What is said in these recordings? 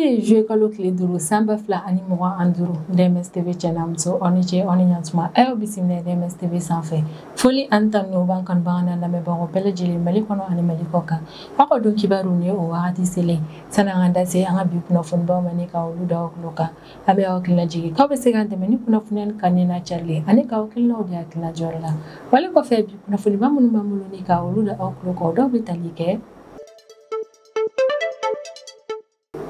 Sibiri juillet kalo tile 5 san 2025 DMS TV cɛ n'a muso aw ni ce aw ni ɲantuma a y'aw bisimila DMS TV sanfɛ foli ani tanu b'an kanubaga n'an lamɛnbagaw bɛɛ lajɛlen Mali kɔnɔ ani Mali kɔ kan aw ka don kibaru ni o wagati selen sani an ka da se an ka bi kunnafonibaw ma ni ka olu da aw tulo kan an bɛ aw hakilina jigin k'aw bɛ se k'an dɛmɛ ni kunnafoniya kanu n'a carili ani k'aw hakilinaw di hakilina jɔyɔrɔ la wale kɔfɛ bi kunnafoniba minnu b'an bolo ni ka olu da aw tulo kan o dɔw bɛ tali kɛ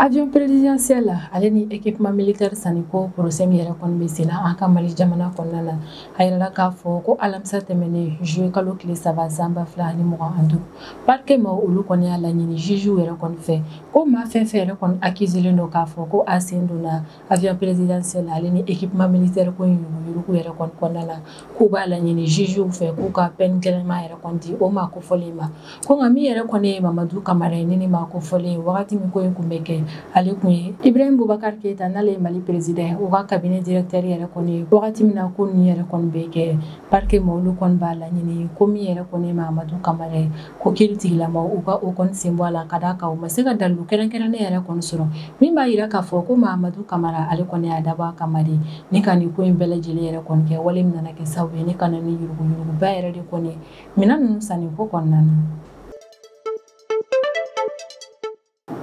avion présidentiel ale ni équipement militaire sanni ko procès min yɛrɛ kɔni bɛ sen na an ka Mali jamana kɔnɔna na a yirala k'a fɔ ko alamisa tɛmɛnen juillet kalo tile 3 san 2025 parquet maaw olu kɔni y'a laɲini juge yɛrɛ kɔni fɛ ko maa fɛn fɛn yɛrɛ kɔni accusé don k'a fɔ ko a sen donna avion présidentiel ale ni équipement militaire ko in yuruguyurugu yɛrɛ kɔni kɔnɔna na k'u b'a laɲini juge fɛ k'u ka peine gɛlɛnman yɛrɛ kɔni di o maa kofɔlen ma ko nka min yɛrɛ kɔni ye Mamadu Kamara ye ni maa kofɔlen wagati min ko in kun bɛ kɛ ale kun ye Ibrahim Boubacar Keita n'ale ye Mali président ye u ka cabinet directeur yɛrɛ kɔni ye wagati min na ko ninnu yɛrɛ kɔni bɛ kɛ parquet ma olu kɔni b'a laɲini ko min yɛrɛ kɔni ye Mamadu Kamara ye ko kiiri tigilamaw u ka o kɔni sen bɔ a la ka d'a kan u ma se ka dalilu kɛrɛnkɛrɛnnen yɛrɛ kɔni sɔrɔ min b'a yira k'a fɔ ko Mamadu Kamara ale kɔni y'a dabɔ a kama de ni ka nin ko in bɛɛ lajɛlen yɛrɛ kɔni kɛ wale min nana kɛ sababu ye ni ka na ni yuruguyuruguba yɛrɛ de kɔni ye minɛn ninnu sanni ko kɔnɔna na.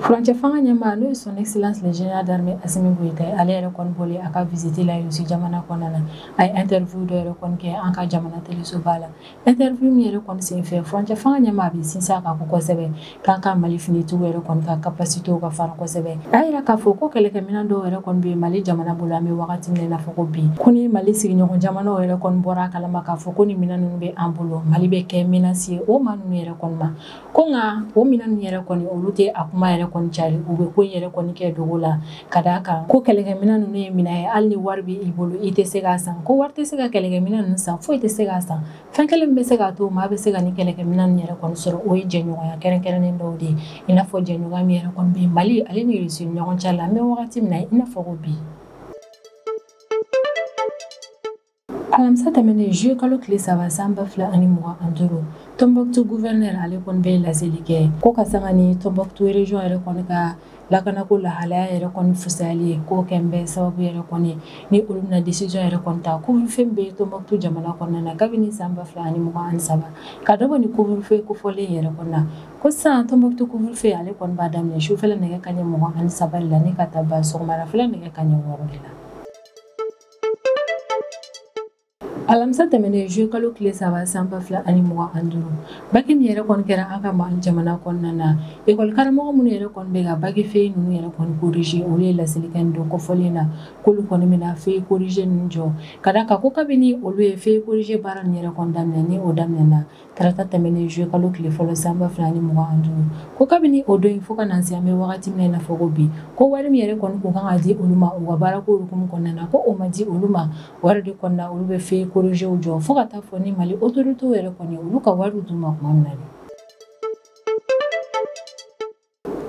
Furancɛ fanga ɲɛmaa n'o ye son excellence le général d'armée Assimi Goïta ye ale yɛrɛ kɔni bɔlen a ka visite la Russie jamana kɔnɔna na a ye interview dɔ yɛrɛ kɔni kɛ an ka jamana telesoba la interview min yɛrɛ kɔni senfɛ furancɛ fanga ɲɛmaa bɛ sinsin a kan ko kosɛbɛ k'an ka Mali finitigiw yɛrɛ kɔni ka capacité ka fara kosɛbɛ a yira k'a fɔ ko kɛlɛkɛminɛn dɔw yɛrɛ kɔni bɛ Mali jamana bolo an bɛ wagati min na i n'a fɔ ko bi ko ni Mali sigiɲɔgɔn jamanaw yɛrɛ kɔni bɔra a kalama k'a fɔ ko ni minɛn ninnu bɛ an bolo Mali bɛ kɛ menace ye o maa ninnu yɛrɛ kɔni ma ko nka o minɛn ninnu yɛrɛ kɔni olu tɛ a kuma yɛrɛ kɔni cari u bɛ ko in yɛrɛ kɔni kɛ dogo la ka d'a kan ko kɛlɛkɛminɛn ninnu ye minɛn ye hali ni wari bɛ i bolo i tɛ se k'a san ko wari tɛ se ka kɛlɛkɛminɛn ninnu san foyi tɛ se k'a san fɛn kelen min bɛ se k'a to maa bɛ se ka ni kɛlɛkɛminɛn ninnu yɛrɛ kɔni sɔrɔ o ye jɛɲɔgɔnya kɛrɛnkɛrɛnnen dɔw de ye i n'a fɔ jɛɲɔgɔnya min yɛrɛ kɔni bɛ Mali ale ni Russie ni ɲɔgɔn cɛ la an bɛ wagati min na i n'a fɔ ko bi. Alamisa tɛmɛnen juillet kalo tile 3 san 2025 Tombouctou gouverneur ale kɔni bɛ laseli kɛ ko ka sanga ni Tombouctou région yɛrɛ kɔni ka lakanako lahalaya yɛrɛ kɔni fusayali ye k'o kɛ bɛ sababu yɛrɛ kɔni ni olu bɛna décision yɛrɛ kɔni ta couvre-feu bɛ Tombouctou jamana kɔnɔna na kabini san 2023 ka dɔ bɔ ni couvre-feu kofɔlen yɛrɛ kɔni na ko sisan Tombouctou couvre-feu ale kɔni b'a daminɛ sufɛla nɛgɛ kanɲɛ 23 de la ni ka taa ban sɔgɔmadafɛla nɛgɛ kanɲɛ 6 de la. Alamisa tɛmɛnen juillet kalo tile 3 san 2025 bac min yɛrɛ kɔni kɛra an ka Mali jamana kɔnɔna na ekɔli karamɔgɔ minnu yɛrɛ kɔni bɛ ka bac feuille ninnu yɛrɛ kɔni corriger olu ye laseli kɛ nin don kofɔlen na k'olu kɔni bɛna feuille corriger ninnu jɔ ka d'a kan ko kabini olu ye feuille corriger baara ninnu yɛrɛ kɔni daminɛ ni o daminɛna tarata tɛmɛnen juillet kalo tile fɔlɔ san 2025 ko kabini o don in fo ka na se an bɛ wagati min na i n'a fɔ ko bi ko wari min yɛrɛ kɔni kun kan ka di olu ma u ka baarako hukumu kɔnɔna na ko o ma di olu ma wari de kɔni na olu bɛ feuille corriger jɔ fo ka taa fɔ ni Mali autorités yɛrɛ kɔni olu ka wari d'u ma tuma min na de.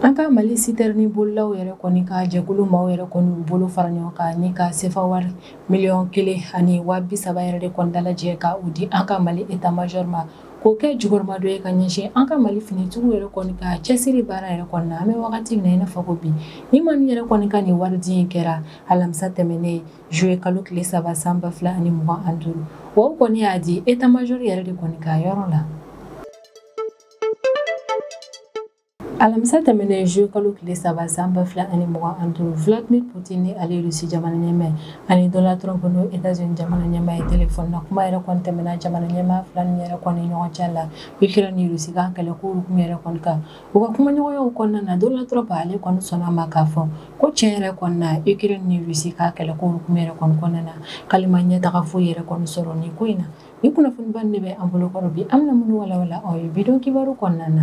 An ka Mali citerne bolilaw yɛrɛ kɔni ka jɛkulu maaw yɛrɛ kɔni u bolo fara ɲɔgɔn kan ni ka sefa wari 1,030 000 yɛrɛ de kɔni dalajɛ ka u di an ka Mali état major ma k'o kɛ jukɔrɔmadon ye ka ɲɛsin an ka Mali finitigiw yɛrɛ kɔni ka cɛsiri baara yɛrɛ kɔni na an bɛ wagati min na i n'a fɔ ko bi ni maa min yɛrɛ kɔni ka nin wari di in kɛra alamisa tɛmɛnen juillet kalo tile 3 san 2025 wa u kɔni y'a di état major yɛrɛ de kɔni ka yɔrɔ la. Alamisa tɛmɛnen juillet kalo tile 3 san 2025 Vladimir Poutine ni ale Russie jamana ɲɛmaa ani Donald Trump n'o États-Unis jamana ɲɛmaa ye téléphone na kuma yɛrɛ kɔni tɛmɛna jamana ɲɛmaa fila ninnu yɛrɛ kɔni ɲɔgɔn cɛ la Ukraine ni Russie ka kɛlɛko hukumu yɛrɛ kɔni kan u ka kumaɲɔgɔnyaw kɔnɔna na Donald Trump ale kɔni sɔnna a ma k'a fɔ ko tiɲɛ yɛrɛ kɔni na Ukraine ni Russie ka kɛlɛko hukumu yɛrɛ kɔni kɔnɔna na k'ale ma ɲɛtaga foyi yɛrɛ kɔni sɔrɔ nin ko in na ni kunnafoniba de bɛ an bolo kɔrɔ bi an bɛna minnu walawala aw ye bi don kibaru kɔnɔna na.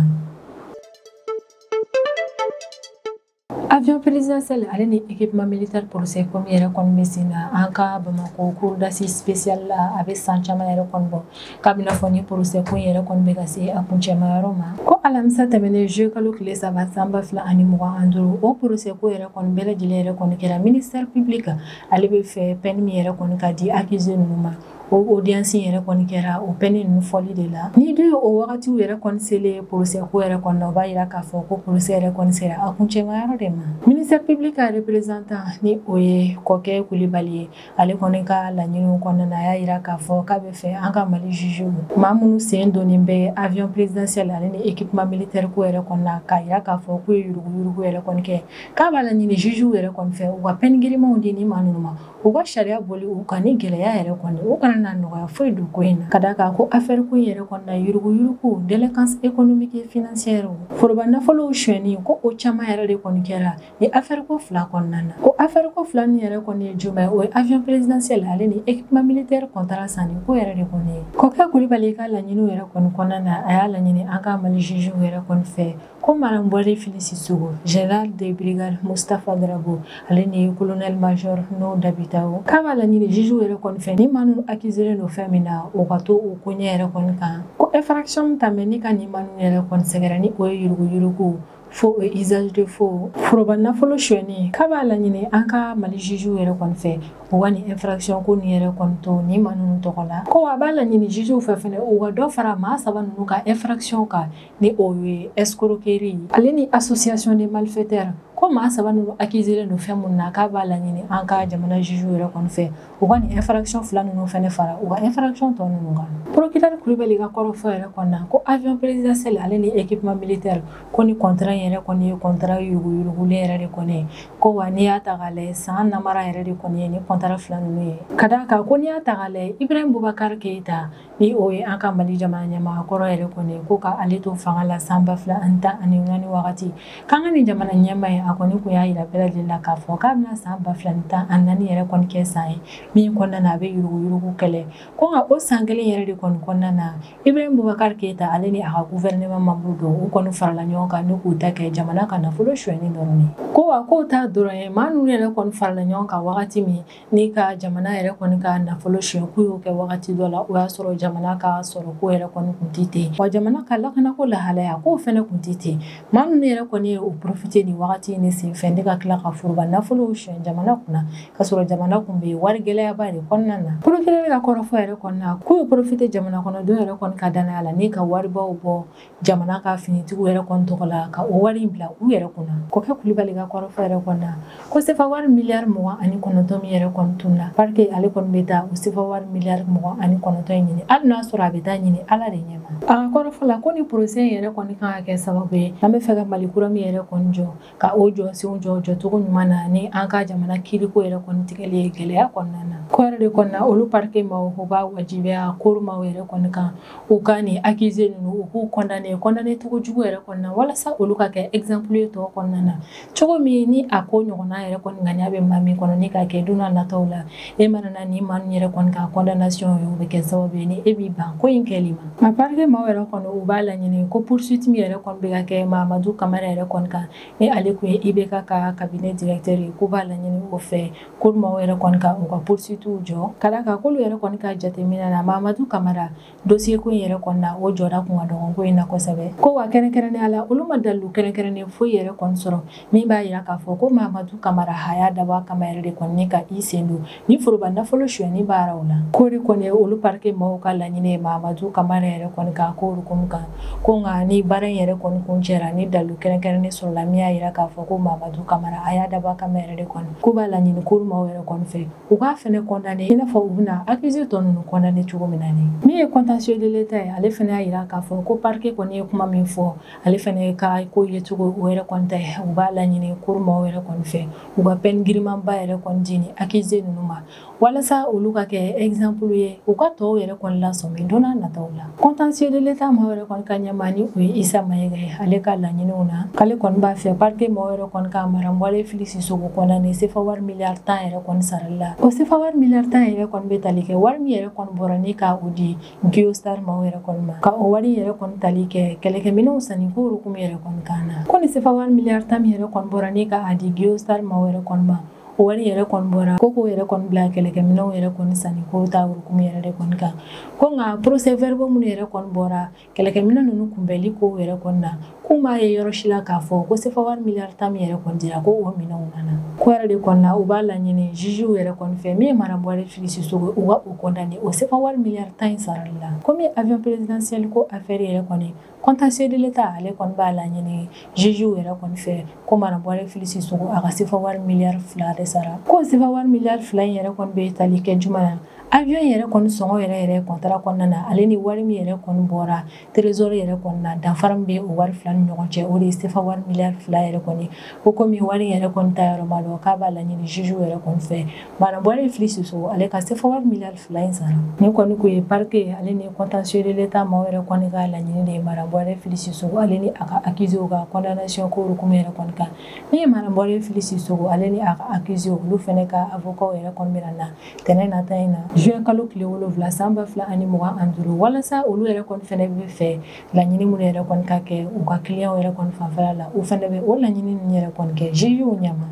Avion présidentiel ale ni équipement militaire procès ko min yɛrɛ kɔni bɛ sen na an ka Bamakɔ cour d'assises spéciale la a bɛ san caman yɛrɛ kɔni bɔ kabini fɔ ni procès ko in yɛrɛ kɔni bɛ ka se a kuncɛma yɔrɔ ma ko alamisa tɛmɛnen juillet kalo tile 3 san 2025 o procès ko yɛrɛ kɔni bɛɛ lajɛlen yɛrɛ kɔni kɛra ministère public ale bɛ fɛ peine min yɛrɛ kɔni ka di accusé ninnu ma O audience yɛrɛ kɔni kɛra o peine ninnu fɔli de la. Ni dun ye o wagatiw yɛrɛ kɔni selen procès ko yɛrɛ kɔni na, o b'a yira k'a fɔ ko procès yɛrɛ kɔni sera a kuncɛmayɔrɔ de ma. Ministère public ka représentant ni o ye Kɔkɛ Kulibali ye, ale kɔni ka laɲiniw kɔnɔna na, a y'a yira k'a fɔ k'a bɛ fɛ an ka Mali juge maa minnu sen donnen bɛ avion présidentiel ale ni équipement militaire ko yɛrɛ kɔni na, k'a yira k'a fɔ k'u ye yuruguyurugu yɛrɛ kɔni kɛ, k'a b'a laɲini juge yɛrɛ kɔni fɛ u ka peine girimanw di ni maa ninnu ma, u ka sariya boli u kan ni gɛlɛya yɛrɛ kɔni, u kana na nɔgɔya foyi don ko in na. Ka d'a kan ko affaire ko in yɛrɛ kɔni na, yuruguyurugu, délinquance économique et financière, foroba nafolow sonyɛni, ko o caman yɛrɛ de kɔni kɛra ni affaire ko fila kɔnɔna na. O affaire ko fila nin yɛrɛ kɔni ye jumɛn ye? O ye avion présidentiel ale ni équipement militaire contrat sanni ko yɛrɛ de kɔni ye. Kɔkɛ Kulibali ka laɲiniw yɛrɛ kɔni kɔnɔna na, a y'a laɲini an ka Mali juge yɛrɛ kɔni fɛ ko Madame Bouaré Fily Sissoko, général de brigade Moustapha Drabo ale ni colonel major N'o Dabitao, k'a b'a laɲini juge yɛrɛ kɔni fɛ ni maa ninnu accusé don fɛn min na, o ka to o koɲɛ yɛrɛ kɔni kan, ko infraction ta mɛ ni ka nin maa ninnu yɛrɛ kɔni sɛgɛrɛ ni o ye yuruguyurugu, faux et usage de faux, foroba nafolo sonyɛni, k'a b'a laɲini an ka Mali juge yɛrɛ kɔni fɛ u ka nin infraction ko nin yɛrɛ kɔni to ni maa ninnu tɔgɔ la. Ko a b'a laɲini juge fɛ fɛnɛ u ka dɔ fara maa saba ninnu ka infraction kan, ni o ye escroquerie ale ni association de malfaiteurs, ko maa saba ninnu accusé don fɛn mun na, k'a b'a laɲini an ka jamana juge yɛrɛ kɔni fɛ u ka nin infraction fila ninnu fɛnɛ fara u ka infraction tɔ ninnu kan. Procureur Kulibali ka kɔrɔfɔ yɛrɛ kɔni na, ko avion présidentiel ale ni équipement militaire, ko ni contrat yɛrɛ kɔni ye contrat yuruguyurugulen yɛrɛ de kɔni ye. Ko wa n'i y'a ta k'a lajɛ, san namara yɛrɛ de kɔni ye ni contrat fila ninnu ye. Ka d'a kan ko n'i y'a ta k'a lajɛ, Ibrahim Boubacar Keïta ni o ye an ka Mali jamana ɲɛmaa kɔrɔ yɛrɛ kɔni ye, ko ka ale to fanga la san 2014 wagati, k'an ka nin jamana ɲɛmaa ye, a kɔni kun y'a yira bɛɛ lajɛlen la k'a fɔ k'a bɛna san 2014 yɛrɛ kɔni kɛ san ye min kɔnɔna na a bɛ yuruguyurugu kɛlɛ. Ko nka o san kelen yɛrɛ de kɔni kɔnɔna na, Ibrahim Boubacar Keïta ale ni a ka gouvernement membre dɔw, u kɔni farala ɲɔgɔn kan n'u k'u ta kɛ jamana ka nafolo sonyɛni dɔrɔn ye. Ko wa k'o t'a dɔrɔn ye, maa ninnu yɛrɛ kɔni farala ɲɔgɔn kan wagati min ni ka jamana yɛrɛ kɔni ka nafolo sonyɛ, k'u y'o kɛ wagati dɔ la, o y'a sɔrɔ jamana ka sɔrɔ ko yɛrɛ kɔni kun tɛ ten, wa jamana ka lakanako lahalaya k'o fɛnɛ kun tɛ ten. Maa ninnu yɛrɛ kɔni ye o profiter nin wagati in de senfɛ ne ka tila ka foroba nafolow sonyɛ jamana kunna, ka sɔrɔ jamana kun bɛ wari gɛlɛyaba de kɔnɔna na. Procureur ka kɔrɔfɔ yɛrɛ kɔnɔna na, k'u ye profiter jamana kɔnɔdenw yɛrɛ kɔni ka danaya la ni ka waribaw bɔ jamana ka finitigiw yɛrɛ kɔni tɔgɔ la ka o wari in bila u yɛrɛ kunna. Kɔkɛ Kulibali ka kɔrɔfɔ yɛrɛ kɔnɔna, ko sefa wari miliyari 29 min yɛrɛ kɔni tunna, parquet ale kɔni bɛ taa o sefa wari miliyari 29 in ɲini, hali n'a sɔrɔ a bɛ taa ɲini Ala de ɲɛma. A ka kɔrɔfɔ la, ko ni procès in yɛrɛ kɔni kan ka kɛ sababu ye an bɛ fɛ ka Mali kura min yɛrɛ kɔni jɔ, ka o jɔsenw jɔ jɔcogo ɲuman na ni an ka jamana kiiriko yɛrɛ kɔni tigɛli ye gɛlɛya kɔnɔna na. Ko yɛrɛ de kɔnɔna olu parquet maaw u b'a wajibiya cour maaw yɛrɛ kɔni kan u ka nin accusé ninnu u k'u condamné cogo jugu yɛrɛ kɔnɔna, walasa olu ka kɛ exemple ye tɔw kɔnɔna na, cogo min ni a ko ɲɔgɔnna yɛrɛ kɔni ŋaniya bɛ maa min kɔnɔ ni k'a kɛ don n'a nataw la, e mana na ni maa ninnu yɛrɛ kɔni ka condamnation ye, o bɛ kɛ sababu ye ni e b'i ban ko in kɛli ma. A parquet maaw yɛrɛ kɔni u b'a laɲini ko poursuite min yɛrɛ kɔni bɛ ka kɛ Mamadou Kamara yɛrɛ kɔni kan, ni ale kun ye IBK ka cabinet directeur ye, k'u b'a laɲini o fɛ ko maaw yɛrɛ kɔni ka u ka poursuite jɔ, ka d'a kan k'olu yɛrɛ kɔni ka jateminɛ na Mamadou Kamara dossier ko in yɛrɛ kɔni na, o jɔda kun ka dɔgɔn ko in na kosɛbɛ. Ko wa kɛrɛnkɛrɛnnenya la, olu ma dalilu kɛrɛnkɛrɛnnen foyi yɛrɛ kɔni sɔrɔ min b'a yira k'a fɔ ko Mamadou Kamara a y'a dabɔ a kama yɛrɛ de kɔni ka i sen don ni foroba nafolo sonyɛni baaraw la. Ko de kɔni ye olu parquet maaw ka laɲini ye Mamadou Kamara yɛrɛ kɔni ka ko hukumu kan, ko nka ni baara in yɛrɛ kɔni kun cɛra ni dalilu kɛrɛnkɛrɛnnen sɔrɔla min y'a yira k'a fɔ ko Mamadou Kamara a y'a dabɔ a kama yɛrɛ de kɔni, k'u b'a laɲini cour maaw yɛrɛ kɔni fɛ u k'a fɛnɛ condamné i n'a fɔ u bɛna accusé tɔ ninnu condamné cogo min na. Ni min ye contentieux de l'État ye, ale fɛnɛ y'a yira k'a fɔ ko parquet kɔni ye kuma min fɔ, ale fɛnɛ ka ko ye cogo o yɛrɛ kɔni ta ye, u b'a laɲini cour maaw yɛrɛ kɔni fɛ u ka peine girimanba yɛrɛ kɔni di ni accusé ninnu ma, walasa olu ka kɛ exemple ye u ka tɔw yɛrɛ kɔni lasɔmi don n'a nataw la. Contentieux de l'État maaw yɛrɛ kɔni ka ɲɛmaa ni o ye Issa Maïga ye, ale ka laɲiniw na k'ale kɔni b'a fɛ parquet maaw yɛrɛ kɔni ka Madame Bouaré Fily Sissoko condamné sefa wari miliyari 10 yɛrɛ kɔni sarali la. O sefa wari miliyari 10 yɛrɛ kɔni bɛ tali kɛ wari min yɛrɛ kɔni bɔra ni ka o di Guillaume maaw yɛrɛ kɔni ma, ka o wari yɛrɛ kɔni tali kɛ kɛlɛkɛminɛnw sanni ko hukumu yɛrɛ kɔni kan na. Ko ni sefa wari miliyari 10 min yɛrɛ kɔni bɔra ni ka a di Guillaume maaw yɛrɛ kɔni ma, O wari yɛrɛ kɔni bɔra ko k'o yɛrɛ kɔni bila kɛlɛkɛminɛnw yɛrɛ kɔni sanni ko ta hukumu yɛrɛ de kɔni kan. Ko nka procès verbaux minnu yɛrɛ kɔni bɔra kɛlɛkɛminɛn ninnu kunbɛnli ko yɛrɛ kɔni na, k'u m'a ye yɔrɔ si la k'a fɔ ko CFA wari miliyari 10 min yɛrɛ kɔni dira ko o minɛnw nana. Ko yɛrɛ de kɔni na u b'a laɲini jugew yɛrɛ kɔni fɛ min ye Madame Buware Fily Sissoco u ka o condamné o CFA wari miliyari 10 in sarali la. Komi avion présidentiel ko affaire yɛrɛ kɔni contentieux de l'État ale kɔni b'a laɲini jugew yɛrɛ kɔni fɛ ko Madame Buware Fily Sissoco a ka CFA wari miliyari 2 de sara. Ko CFA wari miliyari 2 in yɛrɛ kɔni bɛ tali kɛ jumɛn na? Avion yɛrɛ kɔni sɔngɔ yɛrɛ yɛrɛ contrat kɔnɔna na, ale ni wari min yɛrɛ kɔni bɔra trésor yɛrɛ kɔni na, danfara min bɛ o wari fila ni ɲɔgɔn cɛ, o de ye CFA wari miliyari 2 yɛrɛ kɔni. Ko komi wari yɛrɛ kɔni ta yɔrɔ ma dɔn, k'a b'a laɲini jugew yɛrɛ kɔni fɛ Madame Buware Fily Sissoco ale ka CFA wari miliyari 2 in sara. Nin kɔni kun ye parquet ale ni contentieux de l'État maaw yɛrɛ kɔni ka laɲini de ye Madame Buware Fily Sissoco ale ni a ka accusé ka condamnation ko hukumu yɛrɛ kɔni kan. Min ye Madame Buware Fily Sissoco ale ni a ka accusé, olu fɛnɛ ka avocat yɛrɛ kɔni bɛna na tɛnɛn nata in na juin kalo tile 7 san 2025, walasa olu yɛrɛ kɔni fɛnɛ bɛ fɛ laɲini minnu yɛrɛ kɔni ka kɛ u ka client yɛrɛ kɔni fanfɛla la, u fɛnɛ bɛ o laɲini ninnu yɛrɛ kɔni kɛ jugew ɲɛma.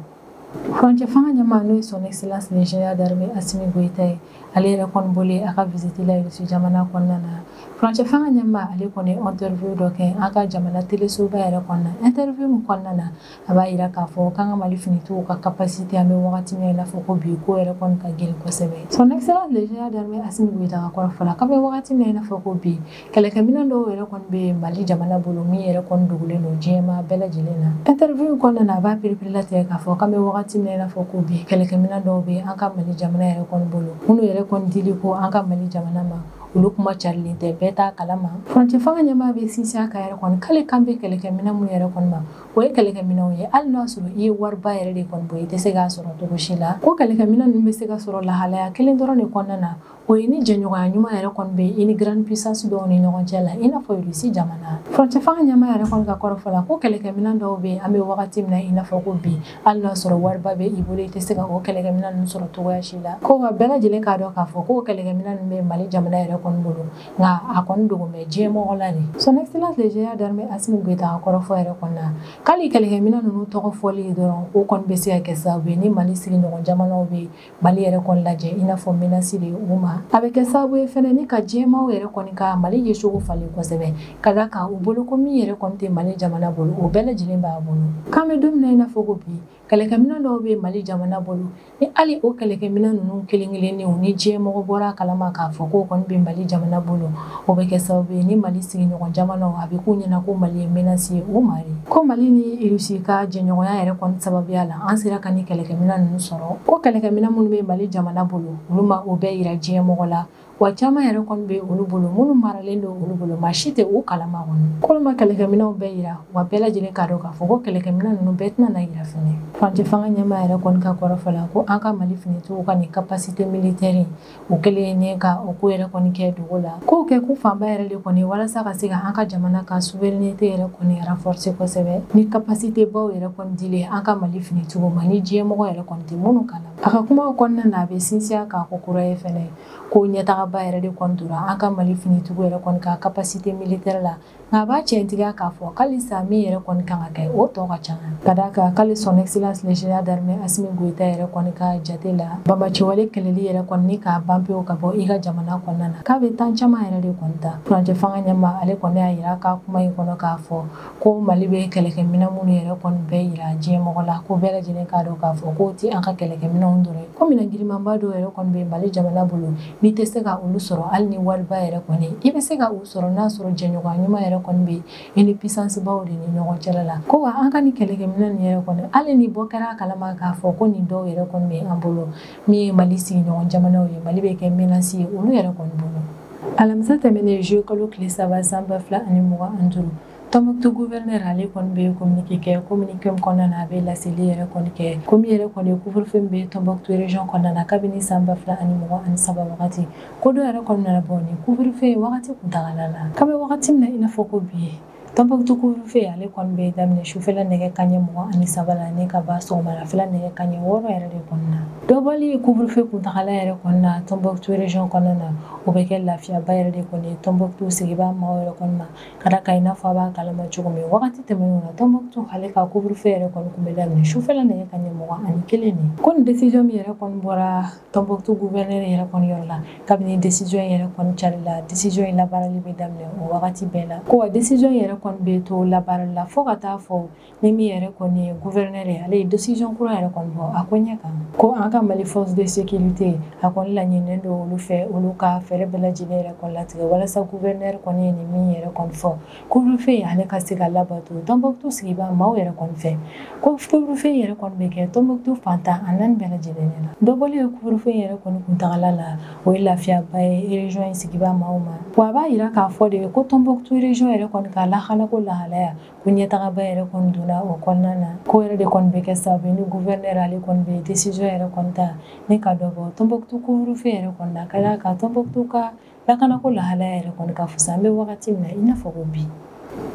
Furancɛ fanga ɲɛmaa n'o ye Son Excellence le général d'armée Assimi Goïta ye, ale yɛrɛ kɔni bɔlen a ka visite la Russie jamana kɔnɔna na. Furancɛ fanga ɲɛmaa ale kɔni interview dɔ kɛ an ka jamana telesoba yɛrɛ kɔnɔna. Interview min kɔnɔna na, a b'a yira k'a fɔ k'an ka Mali finitigiw ka capacité an bɛ wagati min na i n'a fɔ ko bi, ko yɛrɛ kɔni ka girin kosɛbɛ. Son Excellence le général d'armée Assimi Goïta ka kɔrɔfɔ la, k'an bɛ wagati min na i n'a fɔ ko bi, kɛlɛkɛminɛn dɔw yɛrɛ kɔni bɛ Mali jamana bolo min yɛrɛ kɔni dogolen don diɲɛmaa bɛɛ lajɛlen na. Interview kɔnɔna na, a b'a pereperelatigɛ k'a fɔ k'an bɛ wagati min na i n'a fɔ ko bi, kɛlɛkɛminɛn dɔw bɛ an ka Mali jamana yɛrɛ kɔni bolo minnu yɛrɛ kɔni dili ko an ka Mali jamana ma, olu kuma carilen tɛ, bɛɛ t'a kalama. Furancɛ fanga ɲɛmaa bɛ sinsin a kan yɛrɛ kɔni k'ale kan bɛ kɛlɛkɛminɛn minnu yɛrɛ kɔni ma, o ye kɛlɛkɛminɛnw ye hali n'a sɔrɔ i ye wariba yɛrɛ de kɔni bɔ, i tɛ se k'a sɔrɔ cogo si la. Ko kɛlɛkɛminɛn ninnu bɛ se ka sɔrɔ lahalaya kelen dɔrɔn de kɔnɔna na, o ye ni jɛɲɔgɔnya ɲuman yɛrɛ kɔni bɛ i ni grande puissance dɔw ni ɲɔgɔn cɛ la, i n'a fɔ Russie jamana. Furancɛ fanga ɲɛmaa yɛrɛ kɔni ka kɔrɔfɔ la, ko kɛlɛkɛminɛn dɔw bɛ yen an bɛ wagati min na i n'a fɔ ko bi, hali n'a sɔrɔ wariba bɛ i bolo, i tɛ se ka o kɛlɛkɛminɛn ninnu sɔrɔ cogoya si la. Ko wa bɛɛ lajɛlen k'a dɔn k'a fɔ ko kɛlɛkɛminɛn ninnu bɛ Mali jamana yɛrɛ kɔni bolo, nka a kɔni dogo bɛ diɲɛ mɔgɔ la de. Son Excellence le général d'armée Assimi Goïta ka kɔrɔfɔ yɛrɛ kɔni na, k'ale kɛlɛkɛminɛn ninnu tɔgɔ fɔli dɔrɔn, o kɔni bɛ se ka kɛ sababu ye ni Mali sigiɲɔgɔn jamanaw bɛ Mali yɛrɛ kɔni lajɛ i n'a fɔ menace de ye u ma. A bɛ kɛ sababu ye fɛnɛ ni ka diɲɛmaaw yɛrɛ kɔni ka Mali yecogo falen kosɛbɛ, ka d'a kan u bolo ko min yɛrɛ kɔni tɛ Mali jamana bolo, o bɛɛ lajɛlen b'a bolo. K'an bɛ don min na i n'a fɔ ko bi, kɛlɛkɛminɛn dɔw bɛ Mali jamana bolo ni hali o kɛlɛkɛminɛn ninnu kelen kelenninw ni diɲɛ mɔgɔ bɔra a kalama k'a fɔ k'o kɔni bɛ Mali jamana bolo, o bɛ kɛ sababu ye ni Mali sigiɲɔgɔn jamanaw a bɛ k'u ɲɛna ko Mali ye menace ye u ma de. Ko Mali ni Russie ka jɛɲɔgɔnya yɛrɛ kɔni sababuya la, an sera ka ni kɛlɛkɛminɛn ninnu sɔrɔ. Ko kɛlɛkɛminɛn minnu bɛ Mali jamana bolo, olu ma o bɛɛ yira diɲɛ mɔgɔ la, wa caman yɛrɛ kɔni bɛ olu bolo minnu maralen don olu bolo, maa si tɛ u kalama kɔni. K'olu ma kɛlɛkɛminɛnw bɛɛ yira, wa bɛɛ lajɛlen k'a dɔn k'a fɔ ko kɛlɛkɛminɛn ninnu bɛɛ tɛna na yira fɛnɛ. Furancɛ fanga ɲɛmaa yɛrɛ kɔni ka kɔrɔfɔ la, ko an ka Mali finitigiw ka nin capacité militaire o kɛlen ye ka o ko yɛrɛ kɔni kɛ dogo la, k'o kɛ ko fanba yɛrɛ de kɔni walasa ka se ka an ka jamana ka souveraineté yɛrɛ kɔni renforcer kosɛbɛ ni capacité baw yɛrɛ kɔni dilen an ka Mali finitigiw ma ni diɲɛ mɔgɔ yɛrɛ kɔni tɛ minnu kalama. A ka kumaw kɔnɔna na, a bɛ sinsin a kan ko kura ye fɛnɛ ko ɲɛtagaba yɛrɛ de kɔni donna an ka Mali finitigiw yɛrɛ kɔni ka capacité militaire la, nka a b'a tiɲɛtigiya k'a fɔ k'alisa min yɛrɛ kɔni kan ka kɛ o tɔ ka ca. Ka d'a kan k'ale Son Excellence le général d'armée Assimi Goïta yɛrɛ kɔni ka jate la, banbaanciwale kɛlɛli yɛrɛ kɔni ni k'a ban pewu ka bɔ i ka jamana kɔnɔna na, k'a bɛ temps caman yɛrɛ de kɔni ta. Furancɛ fanga ɲɛmaa ale kɔni y'a yira k'a kuma in kɔnɔ k'a fɔ ko Mali bɛ kɛlɛkɛminɛn minnu yɛrɛ kɔni bɛɛ yira diɲɛ mɔgɔ la, ko bɛɛ lajɛlen k'a dɔn k'a fɔ k'o tɛ an ka kɛlɛkɛminɛnw dɔrɔn ye, ko minɛn girinmanba dɔw yɛrɛ kɔni bɛ Mali jamana bolo n'i tɛ se ka olu sɔrɔ hali ni wariba yɛrɛ kɔni, i bɛ se ka u sɔrɔ n'a sɔrɔ jɛɲɔgɔnya ɲuman yɛrɛ kɔni bɛ i ni puissance baw de ni ɲɔgɔn cɛla la. Ko wa an ka nin kɛlɛkɛminɛn nin yɛrɛ kɔni, hali ni bɔ kɛra a kalama k'a fɔ ko nin dɔw yɛrɛ kɔni bɛ an bolo min ye Mali sigiɲɔgɔn jamanaw ye, Mali bɛ kɛ menace ye olu yɛrɛ kɔni bolo. Alamisa tɛmɛnen juillet kalo tile 3 san 2025, Tombouctou gouverneur ale kɔni bɛ communiqué kɛ. Communiqué min kɔnɔna na, a bɛ laseli yɛrɛ kɔni kɛ ko min yɛrɛ kɔni ye couvre-feu min bɛ Tombouctou région kɔnɔna na kabini san 2023 wagati, ko dɔ yɛrɛ kɔni nana bɔ ni couvre-feu wagati kuntagala la. K'an bɛ wagati min na i n'a fɔ ko bi, Tombouctou couvre-feu ale kɔni bɛ daminɛ sufɛla nɛgɛ kanɲɛ 23 la ni ka ban sɔgɔmadafɛla nɛgɛ kanɲɛ 6 yɛrɛ de kɔnɔna na. Dɔbɔli couvre-feu kuntagala yɛrɛ kɔnɔna na Tombouctou région kɔnɔna na, o bɛ kɛ lafiyaba yɛrɛ de kɔni ye Tombouctou sigibaa maaw yɛrɛ kɔni ma, ka da kan i n'a fɔ a b'a kalama cogo min wagati tɛmɛnenw na Tombouctou ale ka couvre-feu yɛrɛ kɔni tun bɛ daminɛ sufɛla nɛgɛ kanɲɛ 21 de. Ko nin décision min yɛrɛ kɔni bɔra Tombouctou gouverneur yɛrɛ kɔni yɔrɔ la, kabini décision yɛrɛ kɔni carila, décision in labaarali bɛ daminɛ o wagati bɛɛ la. Ko wa décision yɛrɛ kɔni bɛ to labaarali la fo ka taa fɔ ni min yɛrɛ kɔni ye gouverneur ye, ale ye décision kura yɛrɛ kɔni bɔ a ko ɲɛ kan. Ko an ka Mali force de sécurité a kɔni laɲininen don olu fɛ, olu ka fɛɛrɛ bɛɛ lajɛlen yɛrɛ kɔni latigɛ walasa gouverneur kɔni ye nin min yɛrɛ kɔni fɔ, couvre-feu ale ka se ka labato Tombouctou sigibaa maaw yɛrɛ kɔni fɛ. Ko couvre-feu yɛrɛ kɔni bɛ kɛ Tombouctou fan 14 bɛɛ lajɛlen la. Dɔbɔli ye couvre-feu yɛrɛ kɔni kuntagala la, o ye lafiyaba ye région in sigibaa maaw ma. Wa a b'a yira k'a fɔ de ko Tombouctou région yɛrɛ kɔni ka lakanako lahalaya ko ɲɛtagaba yɛrɛ kɔni donna o kɔnɔna na. Ko yɛrɛ de kɔni bɛ kɛ sababu ye ni gouverneur ale kɔni bɛ décision yɛrɛ kɔni ta ni ka dɔ bɔ Tombouctou couvre-feu yɛrɛ kɔni na, ka d'a kan Tombouctou ka lakanako lahalaya yɛrɛ kɔni ka fisa an bɛ wagati min na i n'a fɔ ko bi.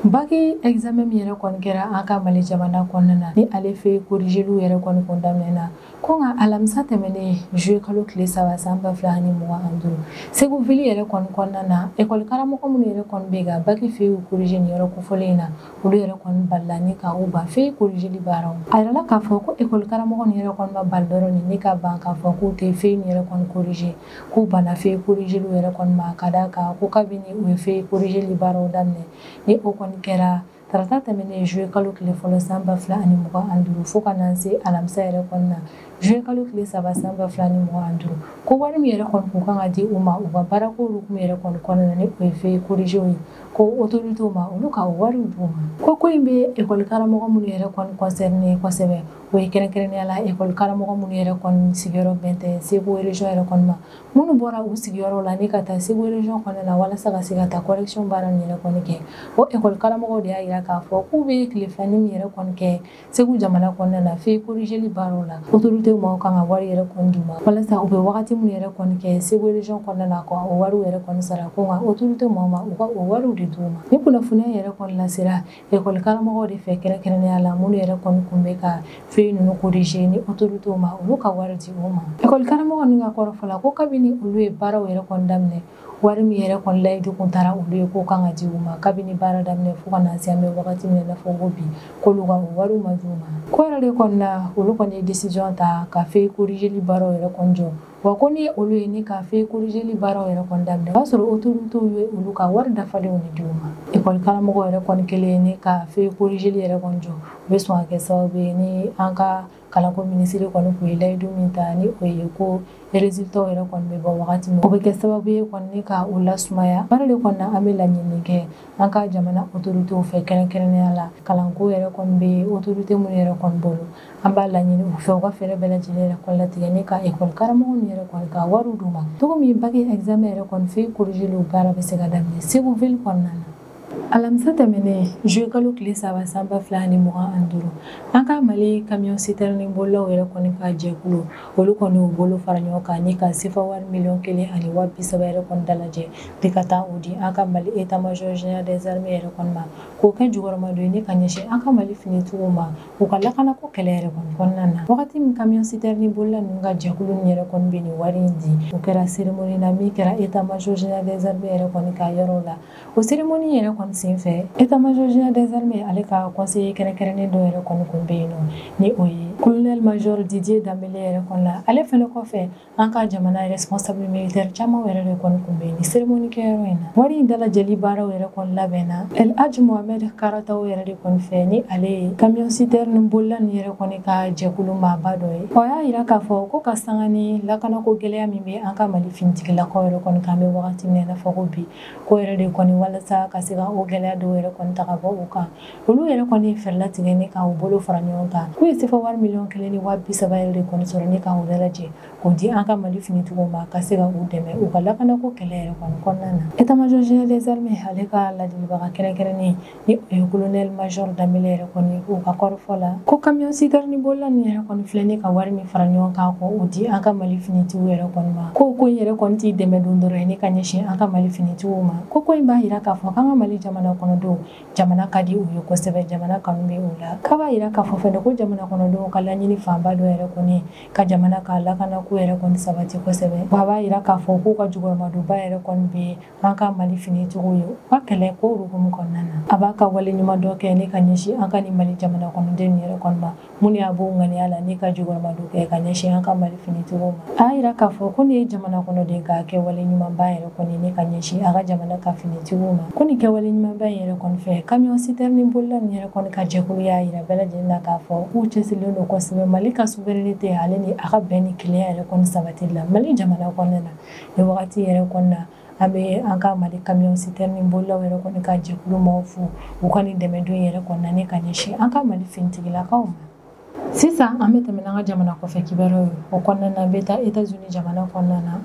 Bac examen min yɛrɛ kɔni kɛra an ka Mali jamana kɔnɔna na, ni ale fɛ corrigeliw yɛrɛ kɔni kun daminɛna ko nka alamisa tɛmɛnen juillet kalo tile 3 san 2025, Segu ville yɛrɛ kɔni kɔnɔna na, ekɔli karamɔgɔ minnu yɛrɛ kɔni bɛ ka bac feuille corriger nin yɔrɔ kofɔlen in na, olu yɛrɛ kɔni balila ni ka u ban feuille corrigeli baaraw. A yirala k'a fɔ ko ekɔli karamɔgɔ nin yɛrɛ kɔni ma bali dɔrɔn ni ka ban k'a fɔ k'u tɛ feuille nin yɛrɛ kɔni corriger, k'u banna feuille corrigeliw yɛrɛ kɔni ma, ka d'a kan ko kabini u ye feuille corrigeli baaraw daminɛ ni o kɔni kɛra tarata tɛmɛnen juillet kalo tile fɔlɔ san 2025 fo ka na se alamisa yɛrɛ kɔni na juillet kalo tile 3 san 2025, ko wari min yɛrɛ kɔni kun kan ka di u ma u ka baarako hukumu yɛrɛ kɔni kɔnɔna na ni o ye feuille corrigé ye, ko autorité ma olu ka wariw d'u ma. Ko in bɛ ekɔli karamɔgɔ minnu yɛrɛ kɔni concerné kosɛbɛ, o ye kɛrɛnkɛrɛnnenya la ekɔli karamɔgɔ minnu yɛrɛ kɔni sigiyɔrɔ bɛn tɛ Segu région yɛrɛ kɔni ma, minnu bɔra u sigiyɔrɔ la ni ka taa Segu région kɔnɔna na walasa ka se ka taa correction baara min yɛrɛ kɔni kɛ. O ekɔli karamɔgɔw de y'a yira k'a fɔ k'u bɛ tile filanin min yɛrɛ kɔni kɛ Segu jamana kɔnɔna na feuille corrigeli baaraw la, autorité maaw kan ka wari yɛrɛ kɔni d'u ma walasa u bɛ wagati min yɛrɛ kɔni kɛ Segu région kɔnɔna na ka o wariw yɛrɛ kɔni sara, ko nka autorité maaw ma u ka o wariw de d'u ma. Ni kunnafoniya yɛrɛ kɔni lasera ekɔli karamɔgɔw de fɛ kɛrɛnkɛrɛnnenya la minnu yɛrɛ kɔni kun bɛ ka feuille ninnu corriger ni autorité ma olu ka wari di u ma. Ekɔli karamɔgɔ ninnu ka kɔrɔfɔ la ko kabini olu ye baaraw yɛrɛ kɔni daminɛ, wari min yɛrɛ kɔni layidu kun taara olu ye k'o kan ka di u ma kabini baara daminɛ fo ka na se an bɛ wagati min na i n'a fɔ ko bi, k'olu ka o wariw ma di u ma. Ko yɛrɛ de kɔni na olu kɔni ye décision ta ka feuille corrigeli baaraw yɛrɛ kɔni jɔ. Wa ko ni olu ye ni ka feuille corrigeli baaraw yɛrɛ kɔni daminɛ, o b'a sɔrɔ autorités ye olu ka wari dafalenw de di u ma. Ekɔli karamɔgɔw yɛrɛ kɔni kɛlen ni ka feuille corrigeli yɛrɛ kɔni jɔ, o bɛ sɔn ka kɛ sababu ye ni an ka kalanko minisiri kɔni kun ye layidu min ta ni o ye ko résultat yɛrɛ kɔni bɛ bɔ wagati min, o bɛ kɛ sababu ye kɔni ka o lasumaya. Baara de kɔni na an bɛ laɲini kɛ an ka jamana autorités fɛ kɛrɛnkɛrɛnnenya la kalanko yɛrɛ kɔni bɛ autorité minnu yɛrɛ kɔni bolo, an b'a laɲini u fɛ u ka fɛɛrɛ bɛɛ lajɛlen yɛrɛ kɔni latigɛ ni ka ekɔli karamɔgɔ ninnu yɛrɛ kɔni ka wariw d'u ma cogo min bac examen yɛrɛ kɔni feuille corrigeliw baara bɛ se ka daminɛ Segu ville kɔnɔna na. Alamisa tɛmɛnen juillet kalo tile 3 san 2025, an ka Mali camion citerne bolilaw yɛrɛ kɔni ka jɛkulu olu kɔni y'u bolo fara ɲɔgɔn kan ni ka sefa wari 1,030 000 yɛrɛ kɔni dalajɛ ni ka taa o di an ka Mali état major général des armées yɛrɛ kɔni ma, k'o kɛ jukɔrɔmadon ye ni ka ɲɛsin an ka Mali finitigiw ma u ka lakanako kɛlɛ yɛrɛ kɔni kɔnɔna na. Wagati min camion citerne bolila ninnu ka jɛkulu nin yɛrɛ kɔni bɛ nin wari in di, o kɛra cérémonie na min kɛra état major général des armées yɛrɛ kɔni ka yɔrɔ la. O cérémonie yɛrɛ kɔni senfɛ, état major général des armées ale ka conseiller kɛrɛnkɛrɛnnen dɔ yɛrɛ kɔni kun bɛ yen nɔ ni o ye colonel major Didier Dambélé yɛrɛ kɔni la. Ale fɛnɛ kɔfɛ an ka jamana responsable militaire caman yɛrɛ de kɔni kun bɛ yen ni cérémonie kɛyɔrɔ in na. Wari in dalajɛli baaraw yɛrɛ kɔni labɛnna El Hadj Mohamed Karataw yɛrɛ de kɔni fɛ ni ale ye camion citerne bolila nin yɛrɛ kɔni ka jɛkulu maaba dɔ ye. O y'a yira k'a fɔ ko ka sanga ni lakanako gɛlɛya min bɛ an ka Mali finitigilakaw yɛrɛ kɔni kan bɛ wagati min na i n'a fɔ ko bi, ko yɛrɛ de kɔni walasa ka se ka o gɛlɛya dɔw yɛrɛ kɔni ta ka bɔ u kan, olu yɛrɛ kɔni fɛɛrɛ latigɛ ni ka u bolo fara ɲɔgɔn kan k'u ye sefa wari 1,030 000 yɛrɛ de kɔni sɔrɔ ni ka o dalajɛ k'o di an ka Mali finitigiw ma ka se ka u dɛmɛ u ka lakanako kɛlɛ yɛrɛ kɔni kɔnɔna na. État major général des armées ale ka ladilibaga kɛrɛnkɛrɛnnen ni o ye colonel major Dambélé yɛrɛ kɔni u ka kɔrɔfɔ la ko camion citerne bolila nin yɛrɛ kɔni filɛ ni ka wari min fara ɲɔgɔn kan k'o di an ka Mali finitigiw yɛrɛ kɔni ma, ko in yɛrɛ kɔni t'i dɛmɛ don dɔrɔn ye ni ka ɲɛsin an ka Mali finitigiw ma, ko in b'a yira k'a fɔ k'an ka Mali jamana kɔnɔdenw jamana ka di u ye kosɛbɛ, jamana kanu bɛ u la. K'a b'a yira k'a fɔ fɛnɛ ko jamana kɔnɔdenw ka laɲini fanba dɔ yɛrɛ kɔni ka jamana ka lakanako yɛrɛ kɔni sabati kosɛbɛ. Wa a b'a yira k'a fɔ k'u ka jukɔrɔmadonba yɛrɛ kɔni bɛ an ka Mali finitigiw ye u ka kɛlɛ ko hukumu kɔnɔna na. A b'a ka wale ɲuman dɔ kɛ ne ka ɲɛsin an ka ni Mali jamana kɔnɔdenw yɛrɛ kɔni ma, minnu y'a b'o ŋaniya la ne ka jukɔrɔmadon kɛ ka ɲɛsin an ka Mali finitigiw ma. A y'a yira k'a fɔ ko nin ye jamana kɔnɔden ka kɛwale ɲumanba yɛrɛ kɔni ne ka ɲɛsin a ka jamana ka finitigiw ma. Ko nin kɛwale ɲumanba in yɛrɛ kɔni fɛ, camion citerne bolila nin yɛrɛ kɔni ka jɛkulu y'a yira bɛɛ lajɛlen na k'a fɔ k'u cɛsirilen don kosɛbɛ Mali ka souveraineté ale ni a ka bɛn ni kelenya yɛrɛ kɔni sabati la Mali jamana kɔnɔna na. Nin wagati yɛrɛ kɔni na, an bɛ an ka Mali camion citerne bolilaw yɛrɛ kɔni ka jɛkulu maaw fo u ka nin dɛmɛdon yɛrɛ kɔni na ne ka ɲɛsin an ka Mali finitigilakaw ma. Sisan an bɛ tɛmɛ n'an ka jamana kɔfɛ kibaruyaw ye. O kɔnɔna na, an bɛ taa États-Unis jamana kɔnɔna na.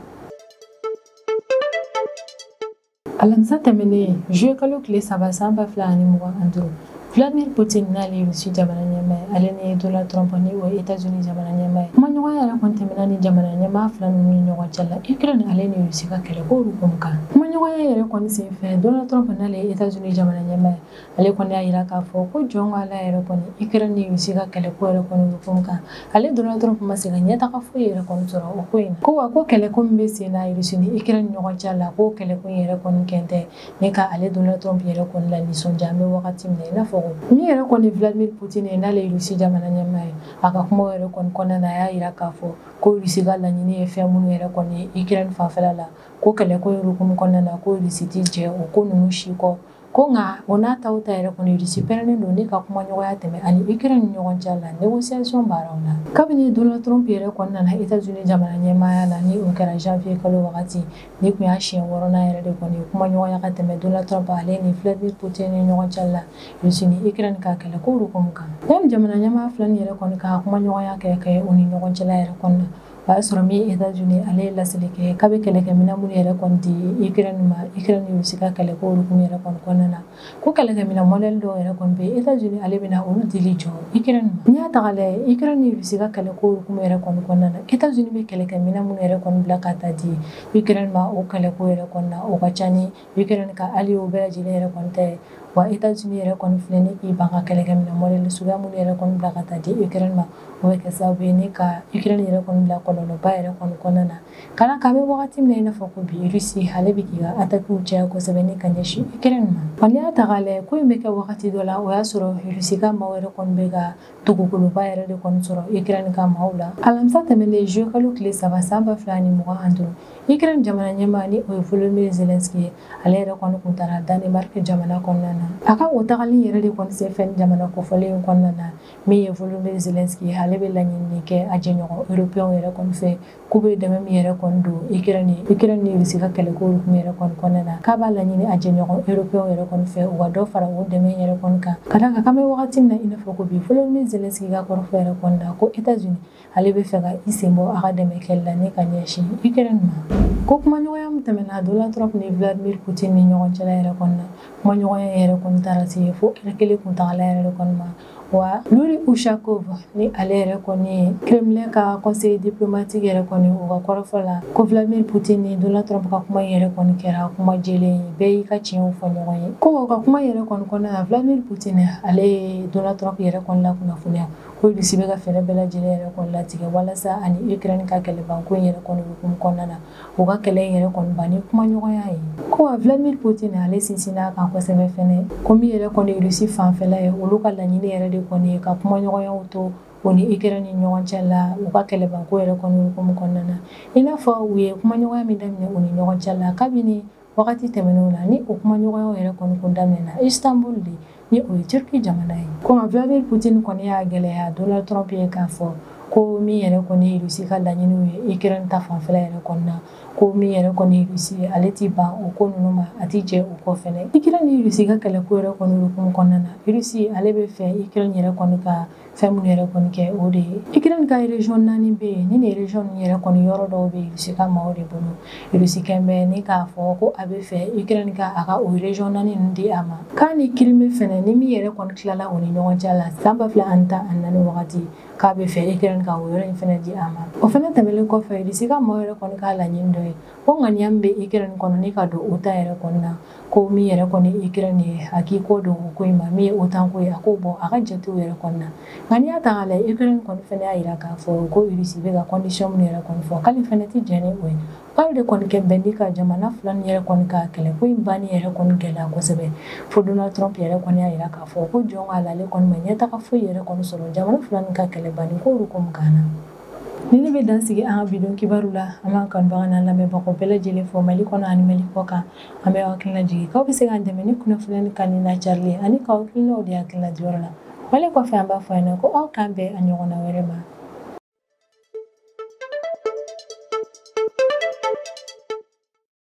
Alamisa tɛmɛnen, juillet kalo tile 3 san 2025, Vladimir Poutine n'ale ye Russie jamana ɲɛmaa ye, ale ni Donald Trump ni o ye États-Unis jamana ɲɛmaa ye, kumaɲɔgɔnya yɛrɛ kɔni tɛmɛna ni jamana ɲɛmaa fila ninnu ni ɲɔgɔn cɛ la Ukraine ale ni Russie ka kɛlɛko hukumu kan. Kumaɲɔgɔnya yɛrɛ kɔni senfɛ, Donald Trump n'ale ye États-Unis jamana ɲɛmaa ye, ale kɔni y'a yira k'a fɔ ko jɔn ko Ala yɛrɛ kɔni Ukraine ni Russie ka kɛlɛko yɛrɛ kɔni hukumu kan, ale Donald Trump ma se ka ɲɛtaga foyi yɛrɛ kɔni sɔrɔ o ko in na. Ko wa ko kɛlɛko min bɛ sen na Russie ni Ukraine ɲɔgɔn cɛ la, ko kɛlɛko in yɛrɛ kɔni kɛn tɛ ne ka ale Donald Trump yɛrɛ kɔni la nisɔndiya. An bɛ wagati min na i n'a fɔ min yɛrɛ kɔni Vladimir Poutine ye, n'ale ye Russie jamana ɲɛmaa ye, a ka kumaw yɛrɛ kɔni kɔnɔna na, a y'a yira k'a fɔ ko Russie ka laɲini ye fɛn minnu yɛrɛ kɔni ye Ukraine fanfɛla la, ko kɛlɛko in hukumu kɔnɔna na, ko Russie ti jɛ o ko ninnu si kɔ. Ko nka o n'a taw ta yɛrɛ kɔni, Russie pɛrɛnnen don ne ka kumaɲɔgɔnya tɛmɛ ani Ukraine ni ɲɔgɔn cɛ la négociation baaraw la. Kabini Donald Trump yɛrɛ kɔni nana États-Unis jamana ɲɛmaaya la, ni o kɛra janvier kalo wagati, ni kun y'a siɲɛ 6nan yɛrɛ de kɔni kumaɲɔgɔnya ka tɛmɛ Donald Trump ale ni Vladimir Poutine ni ɲɔgɔn cɛ la Russie ni Ukraine ka kɛlɛ ko hukumu kan. Yanni jamana ɲɛmaa fila nin yɛrɛ kɔni ka kumaɲɔgɔnya kɛ u ni ɲɔgɔn cɛla yɛrɛ kɔni na, o y'a sɔrɔ min États-Unis ale ye laseli kɛ k'a bɛ kɛlɛkɛminɛn minnu yɛrɛ kɔni di Ukraine ma, Ukraine ni Russie ka kɛlɛko hukumu yɛrɛ kɔni kɔnɔna na, ko kɛlɛkɛminɛn modèle dɔw yɛrɛ kɔni bɛ États-Unis ale bɛna olu dili jɔ Ukraine ma. N'i y'a ta k'a lajɛ, Ukraine ni Russie ka kɛlɛko hukumu yɛrɛ kɔni kɔnɔna na, États-Unis bɛ kɛlɛkɛminɛn minnu yɛrɛ kɔni bila ka taa di Ukraine ma o kɛlɛko yɛrɛ kɔni na, o ka ca ni Ukraine ka alliés bɛɛ lajɛlen yɛrɛ kɔni ta ye. Wa États-Unis yɛrɛ kɔni filɛ ni k'i ban ka kɛlɛkɛminɛn modèle suguya minnu yɛrɛ kɔni bila ka taa di Ukraine ma, o bɛ kɛ sababu ye ni ka Ukraine yɛrɛ kɔni bila kɔlɔlɔba yɛrɛ kɔni kɔnɔna na. Ka d'a kan an bɛ wagati min na i n'a fɔ ko bi, Russie ale bɛ k'i ka attaques caya kosɛbɛ ni ka ɲɛsin Ukraine ma. Wa n'i y'a ta k'a lajɛ, ko in bɛ kɛ wagati dɔ la, o y'a sɔrɔ Russie ka maaw yɛrɛ kɔni bɛ ka dugukoloba yɛrɛ de kɔni sɔrɔ Ukraine ka maaw la. Alamisa tɛmɛnen, juillet kalo tile 3 san 2025, Ukraine jamana ɲɛmaa ni o ye Volodymyr Zelensky ye, ale yɛrɛ kɔni kun taara Danemark jamana kɔnɔna na. A ka o tagali yɛrɛ de kɔni senfɛ ni jamana kofɔlen in kɔnɔna na, min ye Volodymyr Zelensky ye, ale bɛ laɲini kɛ a jɛɲɔgɔn européen yɛrɛ kɔni fɛ k'u bɛ dɛmɛ min yɛrɛ kɔni don Ukraine ni Russie ka kɛlɛko hukumu yɛrɛ kɔni kɔnɔna na, k'a b'a laɲini a jɛɲɔgɔn européen yɛrɛ kɔni fɛ u ka dɔ fara o dɛmɛ yɛrɛ kɔni kan. Ka d'a kan k'an bɛ wagati min na i n'a fɔ ko bi, Volodymyr Zelensky ka kɔrɔfɔ yɛrɛ kɔni na ko États-Unis ale bɛ fɛ ka i sen bɔ a ka dɛmɛ kɛli la ne ka ɲɛsin Ukraine ma. Ko kumaɲɔgɔnya min tɛmɛna Donald Trump ni Vladimir Poutine ni ɲɔgɔn cɛla yɛrɛ kɔni na, kumaɲɔgɔnya yɛrɛ kɔni taara se fo ɛri kelen kuntagala yɛrɛ de kɔni ma. Wa Yuri Ushakov ni ale yɛrɛ kɔni ye Kremlin ka conseiller diplomatique yɛrɛ kɔni, u ka kɔrɔfɔ la ko Vladimir Poutine ni Donald Trump ka kuma yɛrɛ kɔni kɛra kuma jɛlen ye, bɛɛ y'i ka tiɲɛw fɔ ɲɔgɔn ye. Ko u ka kuma yɛrɛ kɔni kɔnɔna na, Vladimir Poutine ale ye Donald Trump yɛrɛ kɔni lakunnafoniya ko Russie bɛ ka fɛɛrɛ bɛɛ lajɛlen yɛrɛ kɔni latigɛ walasa ani Ukraine ka kɛlɛbanko in yɛrɛ kɔni hukumu kɔnɔna na, u ka kɛlɛ in yɛrɛ kɔni ban ni kumaɲɔgɔnya ye. Ko wa Vladimir Poutine ale sinsinna a kan kosɛbɛ fɛnɛ ko min yɛrɛ kɔni Russie fanfɛla ye, olu ka laɲini yɛrɛ de kɔni ye ka kumaɲɔgɔnyaw to o ni Ukraine ni ɲɔgɔn cɛ la u ka kɛlɛbanko yɛrɛ kɔni hukumu kɔnɔna na. I n'a fɔ u ye kumaɲɔgɔnya min daminɛ u ni ɲɔgɔn cɛ la kabini wagati tɛmɛnenw na, ni o kumaɲɔgɔnyaw yɛrɛ kɔni kun daminɛna Istanbul de, ni o ye Turquie jamana ye. Ko Vladimir Poutine kɔni y'a gɛlɛya Donald Trump ye k'a fɔ ko min yɛrɛ kɔni ye Russie ka laɲiniw ye Ukraine ta fanfɛla yɛrɛ kɔni na, ko min yɛrɛ kɔni ye Russie ale ti ban o ko ninnu ma, a ti jɛ o kɔ fɛnɛ. Ukraine ni Russie ka kɛlɛko yɛrɛ kɔni hukumu kɔnɔna na, Russie ale bɛ fɛ Ukraine yɛrɛ kɔni ka fɛn minnu yɛrɛ kɔni kɛ o de ye. Ukraine ka région 4 bɛ yen, ni nin région ninnu yɛrɛ kɔni yɔrɔ dɔw bɛ Russie ka maaw de bolo. Russie kɛn bɛ ni k'a fɔ ko a bɛ fɛ Ukraine ka a ka o région 4 ninnu di a ma. K'a ni Crimée fɛnɛ, ni min yɛrɛ kɔni tilala o ni ɲɔgɔn cɛ la san 2014 wagati, k'a bɛ fɛ Ukraine kɔni ka o yɔrɔ in fɛnɛ di a ma. O fɛnɛ tɛmɛlen kɔfɛ, Irisi ka maaw yɛrɛ kɔni k'a laɲini dɔ ye ko ŋaniya min bɛ Ukraine kɔnɔ ni ka don OTAN yɛrɛ kɔni na, ko min yɛrɛ kɔni Ukraine ye, a k'i kɔ don o ko in ma. Min ye OTAN ko ye, a k'o bɔ a ka jatew yɛrɛ kɔni na. Nka n'i y'a ta k'a lajɛ, Ukraine kɔni fɛnɛ y'a yira k'a fɔ ko Irisi bɛ ka condition minnu yɛrɛ kɔni fɔ, k'ale fɛnɛ tɛ jɛn ni o ye. K'ale de kɔni kɛ bɛn ni ka jamana fila nin yɛrɛ kɔni ka kɛlɛ ko in banni yɛrɛ kɔni gɛlɛya kosɛbɛ, fo Donald Trump yɛrɛ kɔni y'a yira k'a fɔ ko jɔn k'a la, ale kɔni ma ɲɛtaga foyi yɛrɛ kɔni sɔrɔ jamana fila nin ka kɛlɛ banni ko olu ko mun kan na. Ni ne bɛ dan sigi an ka bidon kibaru la, an b'an kanubaga n'an lamɛnbagaw bɛɛ lajɛlen fɔ Mali kɔnɔ ani Mali kɔ kan. An bɛ aw hakilina jigin k'aw bɛ se k'an dɛmɛ ni kunnafoniya kanu n'a carili ani k'aw hakilinaw di hakilina diyɔrɔ la. Wale kɔfɛ, an b'a fɔ a ɲɛna ko aw k'an bɛn a ɲɔgɔnna wɛrɛ ma.